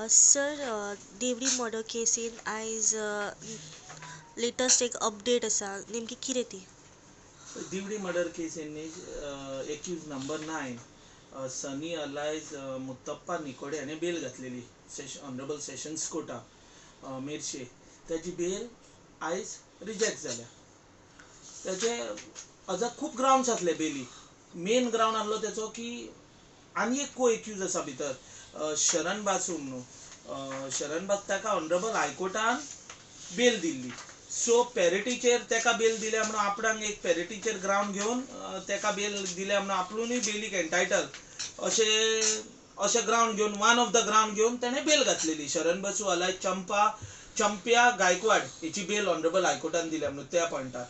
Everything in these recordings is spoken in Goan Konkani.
सर, देवडी मर्डर केसीन आयज लेटस्ट एक अपडेट आसा, नेमकी कितें ती? दिवडी मर्डर केसीन न्ही accused number 9 Sunny alias Muthappa Nikode हाणें बेल घातलेली ऑनरेबल सेशन्स कोर्टा मेरशे. ताची बेल आयज रिजेक्ट जाल्या. ताचे अजाक खूब ग्रावंड्स आसले बेली. मेन ग्रावंड आसलो तेचो की आनी एक को एक्यूज आसा भितर, शरण बासू म्हणून. शरण बासू ताका ऑनरेबल हायकोर्टान बेल दिल्ली. सो पॅरिटीचेर ताका बेल दिल्या म्हणून आपणाक एक पॅरिटीचेर ग्रावंड घेवन ताका बेल दिल्या म्हणून आपणूय बेलीक एन्टायटल अशें अशें ग्रावंड घेवन, वन ऑफ the ground घेवन ताणें बेल घातलेली. शरण बसू अलाय चंपा चंप्या गायकवाड हेची बेल ऑनरेबल हायकोर्टान दिल्या म्हणून त्या पॉयंटार.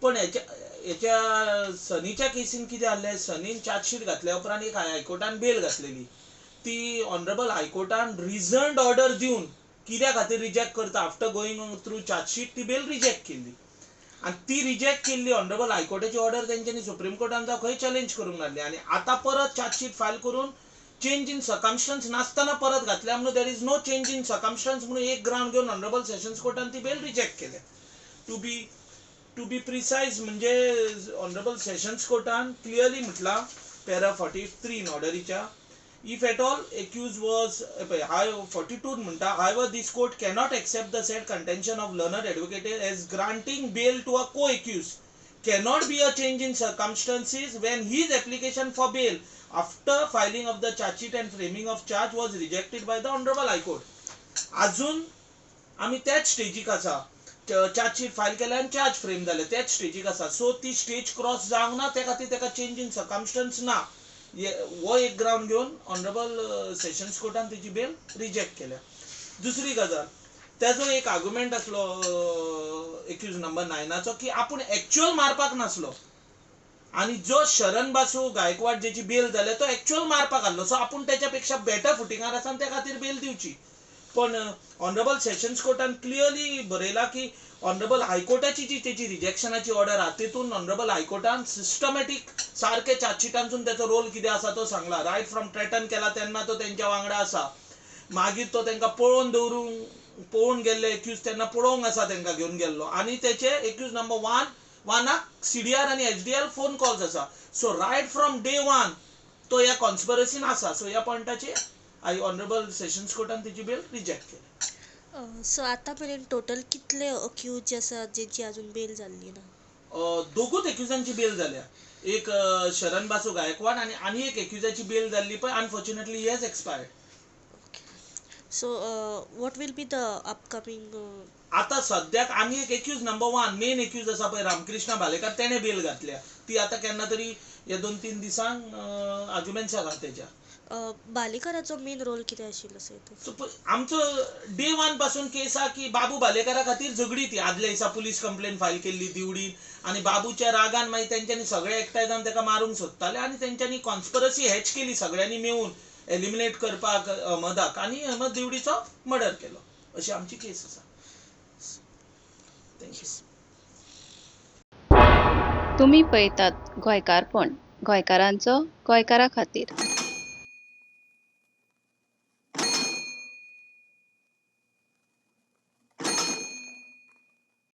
पण हेच्या हेच्या सनीच्या केसीन कितें जाल्लें, सनीन चार्जशीट घातल्या उपरांत एक हायकोर्टान बेल घातलेली. ती ऑनरेबल हायकोर्टान रिजन्ड ऑर्डर दिवन कित्या खातीर रिजेक्ट करता आफ्टर गोईंग थ्रू चार्जशीट ती बेल रिजेक्ट केल्ली. आनी ती रिजेक्ट केल्ली ऑनरेबल हायकोर्टाची ऑर्डर तेंच्यांनी सुप्रीम कोर्टान जावं खंय चॅलेंज करूंक नासली. आनी आतां परत चार्जशीट फायल करून चेंज इन सर्कमस्टन्स नासतना परत घातल्या म्हणून there is no change in circumstance म्हणून एक ग्रावंड घेवन ऑनरेबल सेशन्स कोर्टान ती बेल रिजेक्ट केल्या. टू बी प्रिसायज म्हणजे ऑनरेबल सेशन्स कोर्टान क्लियरली म्हटलां पॅरा 43 ऑर्डरीच्या, if at all accused was high 42 म्हणटा, "However, this court cannot accept the said contention of learned advocate as granting bail to a co-accused cannot be a change in circumstances when his application for bail after filing of the charge sheet and framing of charge was rejected by the Honorable High Court." अजून आमी त्याच स्टेजीक आसा. चार्जशीट फायल केल्या आनी चार्ज फ्रेम जाले, त्याच स्टेजीक आसा. सो ती स्टेज क्रॉस जावंक ना, त्या खातीर ताका चेंज इन सर्कमस्टन्स ना हो एक ग्रावंड घेवन ऑनरेबल सेशन्स कोर्टान तेची बेल रिजेक्ट केल्या. दुसरी गजाल, तेजो एक आर्ग्युमेंट आसलो एक्यूज नंबर 9आचो की आपूण एक्च्युअल मारपाक नासलो आनी जो शरण बासू गायकवाड जेची बेल जाल्या तो एक्च्युअल मारपाक आहलो, सो आपूण तेच्या पेक्षा बेटर फुटिंगार आसा आनी त्या खातीर बेल दिवची. पण ऑनरेबल सेशन्स कोर्टान क्लियरली बरयलां की ऑनरेबल हायकोर्टाची जी तेची रिजेक्शनाची ऑर्डर आहा, तितून ऑनरेबल हायकोर्टान सिस्टमॅटीक सारके चार्जशीटांसून तेचो रोल कितें आसा तो सांगला. रायट फ्रॉम थ्रेटन केला तेन्ना तो तेंच्या वांगडा आसा, मागीर तो तेंकां पळोवन दवरूंक पळोवन गेल्ले एक्यूज तेन्ना पळोवंक आसा, तेंकां घेवन गेल्लो आनी तेचे एक्यूज नंबर 1 1आक सीडीआर आनी एचडीएल फोन कॉल्स आसा. So right from day one तो ह्या कॉन्स्पिरसीन आसा. सो ह्या पॉयंटाचेर आय ऑनरेबल सेशन्स कोर्टान तेची बेल रिजेक्ट केली. सो आतां मेरेन टोटल कितले अक्यूज जे आसात जेंची अजून बेल जाल्ली ना? दोगूच एक्युजांची बेल जाल्या. एक शरण बासू गायकवाड आनी आनी एक एक्युजाची बेल जाल्ली पळय, unfortunately he has expired. So what will be the upcoming आता सद्याक आनी एक एक्यूज नंबर 1, मेन एक्यूज आसा पळय, रामकृष्ण भालेकर, तेणे बेल घातल्या. ती आतां केन्ना तरी ह्या 2-3 दिसांक आर्ग्युमेंट्स आसा तेच्या. भालेकराचो मेन रोल कितें आशिल्लो सर हितून? सो आमचो डे वन पासून केस आहा की बाबू भालेकरा खातीर झगडी ती. आदल्या दिसा पुलीस कंप्लेन फायल केल्ली दिवडीन आनी बाबूच्या रागान मागीर तेंच्यांनी सगळे एकठांय जावन ताका मारूंक सोदताले आनी तेंच्यांनी कॉन्स्पिरसी हॅच केली सगळ्यांनी मेळून एलिमिनेट करपाक अहमदाक आनी अहमद दिवडीचो मर्डर केलो, अशी आमची केस आसा. Thank you. तुमी पळयतात गोंयकारपण, गोंयकारांचो गोंयकारा खातीर.